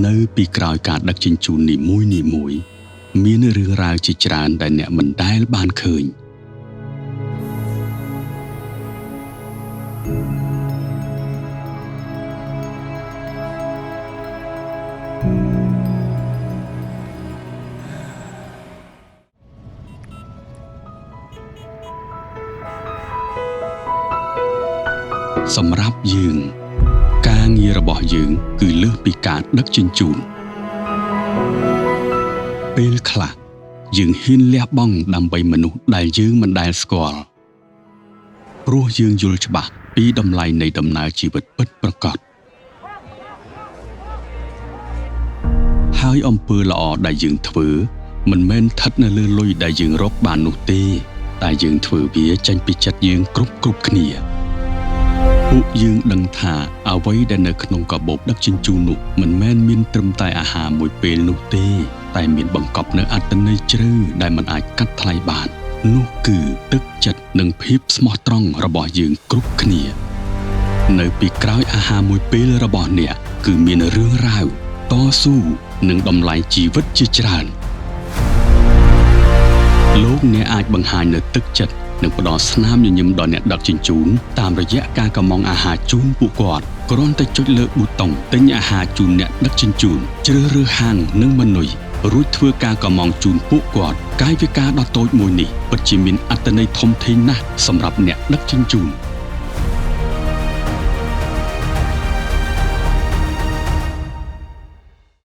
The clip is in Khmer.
នៅពីក្រោយការដឹកជញ្ជូននីមួយៗមានរឿងរ៉ាវជាច្រើនដែលអ្នកមិនដែលបានឃើញសម្រាប់យើងការងាររបស់យើងគឺលើសពីការដឹកជញ្ជូនពេលខ្លះយើងហ៊ានលះបង់ដើម្បីមនុស្សដែលយើងមិនដែលស្គាល់ព្រោះយើងយល់ច្បាស់ពីតម្លៃនៃដំណើរជីវិតពិតប្រាកដហើយអំពើល្អដែលយើងធ្វើមិនមែនស្ថិតនៅលើលុយដែលយើងរកបាននោះទេតែយើងធ្វើវាចេញពីចិត្តយើងគ្រប់គ្នាពួកយើងដឹងថាអ្វីដែលនៅក្នុងកាបូបដឹកជញ្ជូននោះមិនមែនមានត្រឹមតែអាហារមួយពេលនោះទេតែមានបង្កប់នូវអត្ថន័យជ្រៅដែលមិនអាចកាត់ថ្លៃបាននោះគឺទឹកចិត្តនិងភាពស្មោះត្រង់របស់យើងគ្រប់គ្នានៅពីក្រោយអាហារមួយពេលរបស់អ្នកគឺមានរឿងរ៉ាវតស៊ូនិងតម្លៃជីវិតជាច្រើនលោកអ្នកអាចបង្ហាញនូវទឹកចិត្តនិងផ្ដល់ស្នាមញញឹមដល់អ្នកដឹកជញ្ជូនតាមរយៈការកម្មង់អាហារជូនពួកគាត់គ្រាន់តែចុចលើប៊ូតុងទិញអាហារជូនអ្នកដឹកជញ្ជូនជ្រើសរើសហាងនិងម៉ឺនុយរួចធ្វើការកម្មង់ជូនពួកគាត់កាយវិការដ៏តូចមួយនេះពិតជាមានអត្ថន័យធំធេងណាស់សម្រាប់អ្នកដឹកជញ្ជូន